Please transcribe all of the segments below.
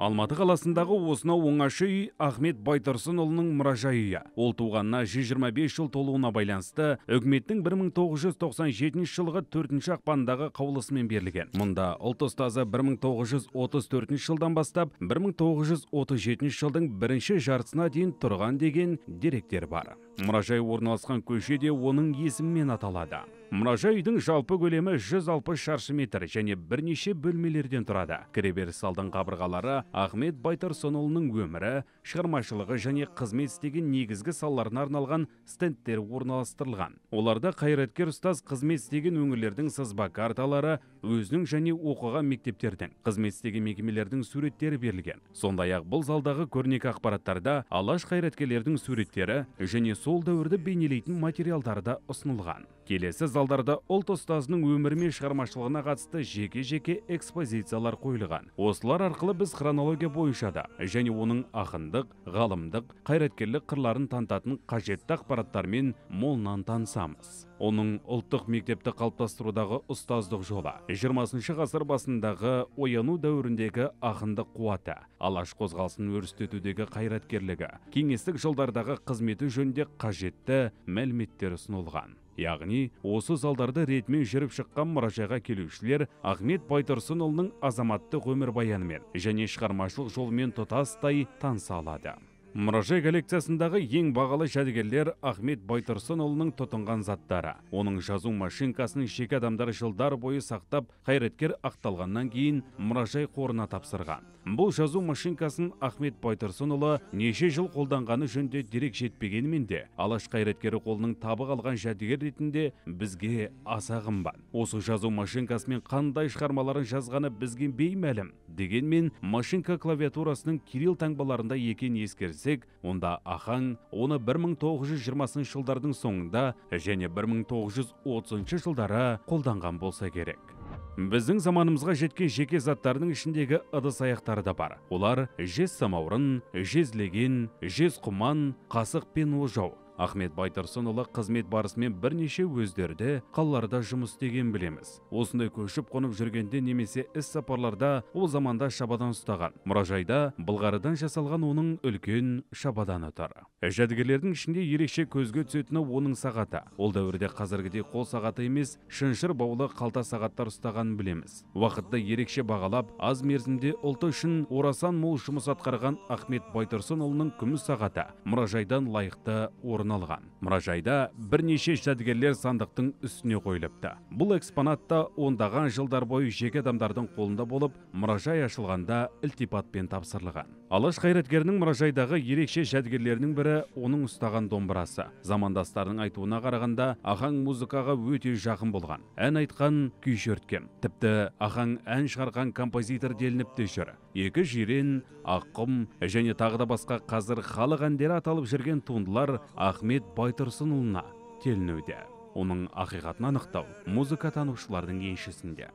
Алматы қаласындағы осынау оңаша үй Ахмет Байтұрсынұлының мұражай үйі. Ол туғанына 125 жыл толуына байланысты үкіметтің 1997 жылғы 4 ақпандағы қаулысымен берілген. Мұнда ұлт ұстазы 1934 жылдан бастап 1937 жылдың бірінші жартысына дейін тұрған деген деректер бар. Мұражай орналасқан көше де оның есімімен аталады. Мұражай үйдің жалпы көлемі 160 шаршы метр және бірнеше бөлмелерден тұрады. Кіреберіс залдың қабырғалары Ахмет Байтұрсынұлының өмірі, шығармашылығы және қызмет істеген негізгі салаларына арналған стендтер орналастырылған. Оларда қайраткер ұстаз қызмет істеген өңірлердің сызба карталары, өзінің және оқыған мектептердің, қызмет істеген мекемелердің суреттері берілген. Сондай-ақ бұл залдағы көрнекі ақпараттарда алаш қайраткерлердің суреттері және сол дәуірді бейнелейтін материалдар да ұсынылған. Келесі залдарда ұлт ұстазының өмірі мен шығармашылығына қатысты жеке-жеке экспозициялар қойылған. Осылар арқылы біз хронология бойынша да және оның ақындық, ғалымдық, қайраткерлік қырларын танытатын қажетті ақпараттармен молынан танысамыз. Оның ұлттық мектепті қалыптастырудағы ұстаздық жолы, 20 ғасыр басындағы ояну дәуіріндегі ақындық қуаты, алаш қозғалысын өрістетудегі қайраткерлігі, кеңестік жылдардағы қызметі жөнінде қажетті мәліметтер ұсынылған. Яғни, осы залдарды ретімен жүріп шыққан мұражайға келушілер Ахмет Байтұрсынұлының азаматтық өмірбаянымен және шығармашылық жолымен тұтастай таныса алады. Мұражай коллекциясындағы ең бағалы жәдігерлер Ахмет Байтұрсынұлының тұтынған заттары. Оның жазу машинкасын жеке адамдар жылдар бойы сақтап, қайраткер ақталғаннан кейін мұражай қорына тапсырған. Бұл жазу машинкасын Ахмет Байтұрсынұлы неше жыл қолданғаны жөнінде дерек жетпегенімен де, алаш қайраткері қолының табы қалған жәдігер ретінде бізге аса қымбат. Осы жазу машинкасымен қандай шығармаларын жазғаны бізге беймәлім. Дегенмен машинка клавиатурасының кирилл таңбаларында екенін ескерсек, онда Ахаң оны 1920 жылдардың соңында және 1930 жылдары қолданған болса керек. Біздің заманымызға жеткен жеке заттардың ішіндегі ыдыс аяқтары да бар. Олар жез самаурын, жез леген, жез құман, қасық пен ожау. Ахмет Байтұрсынұлы қызмет барысымен бірнеше өздерде қалаларда жұмыс істеген білеміз. Осындай көшіп қонып жүргенде немесе іс сапарларда ол заманда шабадан ұстаған. Мұражайда былғарыдан жасалған оның үлкен шабаданы тұр. Жәдігерлердің ішінде ерекше көзге түсетіні оның сағаты. Ол дәуірде қазіргідей қол сағаты емес, шыншыр баулы қалта сағаттар ұстағанын білеміз. Уақытты ерекше бағалап, аз мерзімде ұлты үшін орасан мол жұмыс атқарған Ахмет Байтұрсынұлының күміс сағаты мұражайдан лайықты орын алған. Мұражайда бірнеше жәдігерлер сандықтың үстіне қойылыпты. Бұл экспонат та ондаған жылдар бойы жеке адамдардың қолында болып, мұражай ашылғанда ілтипатпен тапсырылған. Алаш қайраткерінің мұражайдағы ерекше жәдігерлерінің бірі оның ұстаған домбырасы. Замандастарының айтуына қарағанда, Ахаң музыкаға өте жақын болған. Ән айтқан, күй шерткен. Тіпті Ахаң ән шығарған композитор делініп те жүр. Екі жирен, Аққұм және тағы да басқа қазір халық әндері аталып жүрген туындылар Ахмет Байтұрсынұлына телінуде. Оның ақиқатын анықтау музыка танушылардың еншісінде.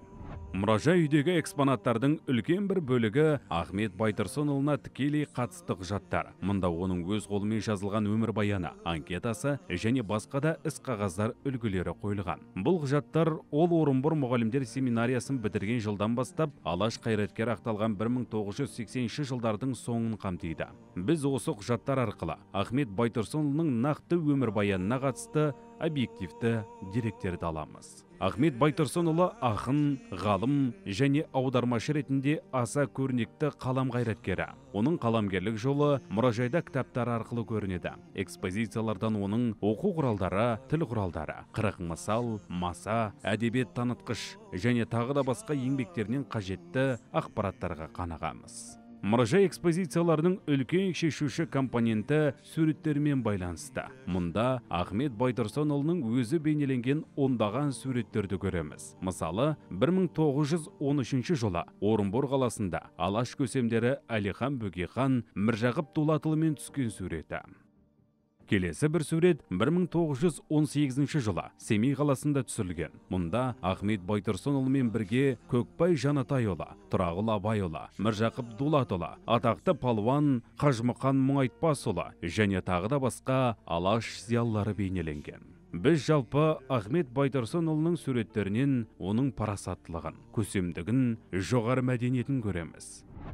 Мұражай үйдегі экспонаттардың үлкен бір бөлігі Ахмет Байтұрсынұлына тікелей қатысты құжаттар. Мұнда оның өз қолымен жазылған өмірбаяны, анкетасы және басқа да іс-қағаздар үлгілері қойылған. Бұл құжаттар ол Орынбор мұғалімдер семинариясын бітірген жылдан бастап алаш қайраткері ақталған 1980 жылдардың соңын қамтиды. Біз осы құжаттар арқылы Ахмет Байтұрсынұлының нақты өмірбаянына қатысты объективті деректерді аламыз. Ахмет Байтұрсынұлы ақын, ғалым және аудармашы ретінде аса көрнекті қалам қайраткері. Оның қаламгерлік жолы мұражайда кітаптар арқылы көрінеді. Экспозициялардан оның оқу құралдары, тіл құралдары, 40 мысал, маса, әдебиет танытқыш және тағы да басқа еңбектерінен қажетті ақпараттарға қанығамыз. Мұражай экспозицияларының үлкен шешуші компоненті суреттермен байланысты. Мұнда Ахмет Байтұрсынұлының өзі бейнеленген ондаған суреттерді көреміз. Мысалы, 1913 жылы Орынбор қаласында алаш көсемдері Әлихан Бөкейхан, Міржақып Дулатұлымен түскен суреті. Келесі бір сурет 1918 жылы Семей қаласында түсірілген. Мұнда Ахмет Байтұрсынұлымен бірге Көкбай Жанатайұлы, Тұрағұл Абайұлы, Міржақып Дулатұлы, атақты палуан Қажымұқан Мұңайтпасұлы және тағы да басқа алаш зиялылары бейнеленген. Біз жалпы Ахмет Байтұрсынұлының суреттерінен оның парасаттылығын, көсемдігін, жоғары мәдениетін көреміз.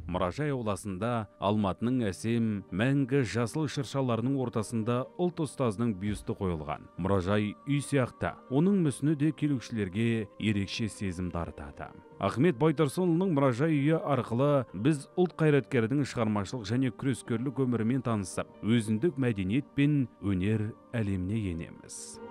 Мұражай ауласында Алматының әсем, мәңгі жасыл шыршаларының ортасында ұлт ұстазының бюсті қойылған. Мұражай үй сияқты, оның мүсіні де келушілерге ерекше сезім дарытады. Ахмет Байтұрсынұлының мұражай үйі арқылы біз ұлт қайраткерінің шығармашылық және күрескерлік өмірімен танысып, өзіндік мәдениет пен өнер әлеміне енеміз.